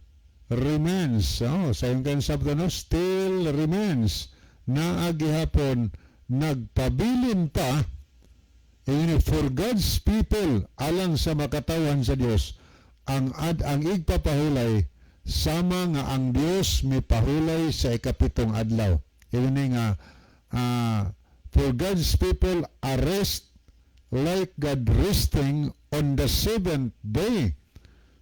remains," oh, sa yung sabto, no, "still remains," naa gihapon nagpabilin pa. Ingon, "for God's people," alang sa makatawan sa Dios, ang igpapahulay sama nga ang Dios mipahulay sa ikapitong adlaw. Ingon nga "for God's people a rest like God resting on the seventh day."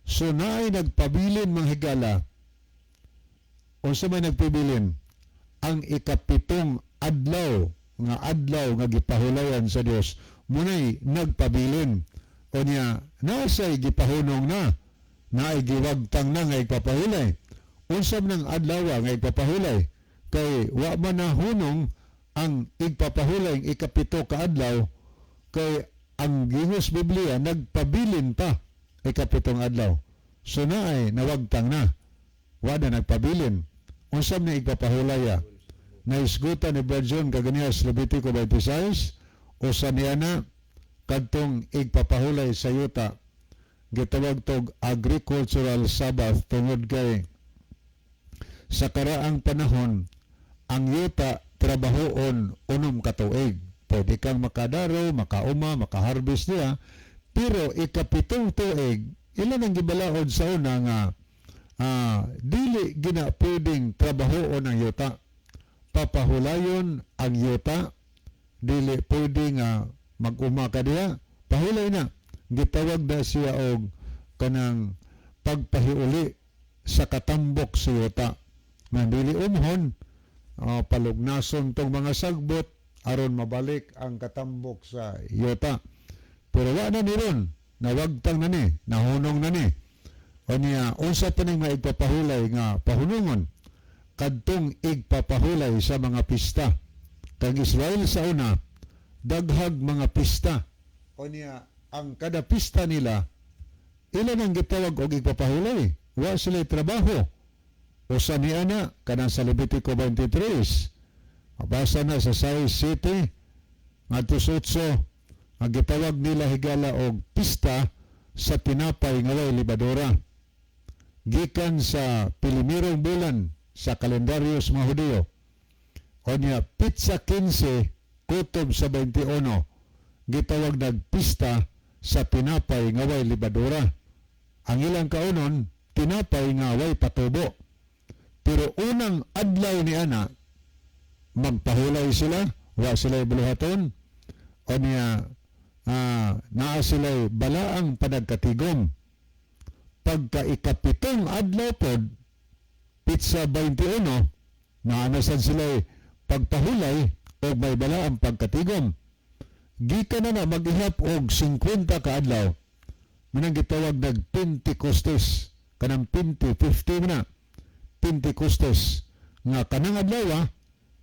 So naay nagpabilin, mga higala. Unsa may nagpabilin? Ang ikapitong adlaw nga adlaw nga gipahulayan sa Dios munay nagpabilin. Unya nasay gipahunong na, naay giwagtang na nga igpapahulay. Unsa man ang adlaw nga igpapahulay? Kay wa man nahunong ang igpapahulay ang ikapito ka adlaw, kay ang gihos Biblia nagpabilin pa ikapitong adlaw. So naay nawagtang na. Wa na nagpabilin. Unsa man igpapahulay? Naisgutan ni Brad John kaganiha sa Levitico 26 o sa niya na kadtong igpapahulay sa yuta, gitawag tog agricultural Sabbath tungod kay sa karaang panahon ang yuta trabahoon 6 ka tuig. Pwede kang makadaro, makauma, makaharvest niya, pero ikapitong tuig ilan ang gibalaod sa una nga dili gina pwedeng trabahoon ang yuta. Papahulayon ang yuta, dili pwede nga mag-uma ka diha, pahulay na. Gitawag na siya og kanang pagpahiuli sa katambok sa yuta nga dili umhon, palugnason tong mga sagbot aron mabalik ang katambok sa yuta. Pero wa na ni ron, nawagtang na ni, nahunong na ni. O niya, unsa pa ning maigpapahulay nga pahunungon? Kadtong igpapahulay sa mga pista. Kag Israel sa una, daghag mga pista. O niya, ang kada pista nila, ilan ang gitawag og igpapahulay. Wa sila trabaho. O sa niya na, kanang sa Levitico 23, mabasa na sa 6 7 ngadto sa 8, ang gitawag nila, higala, og pista sa tinapay nga way lebadura. Gikan sa pilimirong bulan sa kalendaryo sa mga Hudiyo. O niya, pitsa 15 kutob sa 21, gitawag nagpista sa tinapay nga way lebadura. Ang ilang kaunon, tinapay nga way patubo. Pero unang adlaw ni ana, magpahulay sila, wa sila buluhaton, o niya, naa sila balaang panagkatigom. Pagka ikapitong adlaw pod, pitsa 21, naanasan sila pagpahulay o may balaang pagkatigom. Gikan na na mag-ihap og 50 ka adlaw, manang gitawag nag Pentecostes, kanang 50, 50 na, Pentecostes, nga kanang adlaw,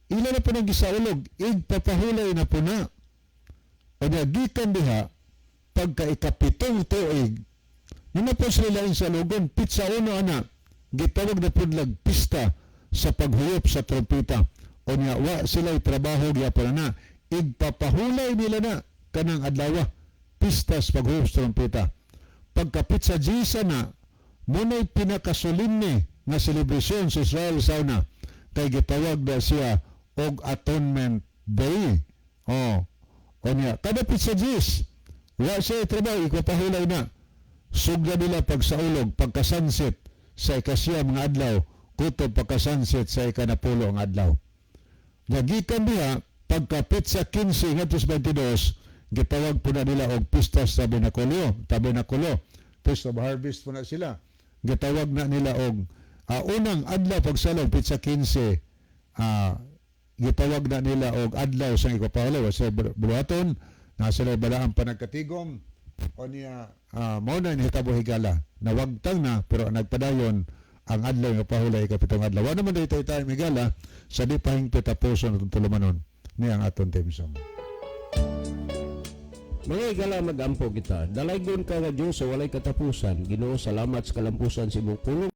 ila na po nang gisaulog, igpapahulay na po na. O niya, gikan diha, pagka ikapitong tuig, nuna po sila lain sa lugon, pitsa uno ana, gitawag na po lag pista sa paghuyop sa trompeta. O niya, wa sila trabaho gyapon na, igpapahulay nila na kanang adlaw, pista sa paghuyop sa trompeta. Pagkapit sa Jisa na, muna'y pinakasolemne nga selebrasyon sa Israel sa una, kay gitawag na siya og Atonement Day. Oh. O niya, kada pitsa Jis, wa siya trabaho, ipapahulay na. Sugda nila pagsaulog, pagka-sunset sa ikasiyam nga adlaw, kutob pagka-sunset sa ikanapulo ang adlaw. Nagikan diha, Pagka petsa 15 ngadto sa 22, gitawag po na nila og Pista sa Tabernakulo, Tabernakulo. Feast of Harvest po na sila. Gitawag na nila og unang adlaw pagsalog, petsa 15, gitawag na nila og Adlaw sa Igpapahulay. Wa sila buluhaton na sila balaang panagkatigom o niya, mao na nahitabo, higala, nawagtang na, pero nagpadayon ang Adlaw nga Pahulay, ikapitong adlaw. Wa naman dito tayo, higala, sa di pa hingpit tapuson atong tulumanon ni ang aton theme song. Mga higala, magampo kita. Dalaygon ka nga Diyos sa walay katapusan. Ginoo, salamat sa kalampusan sa imong pulong.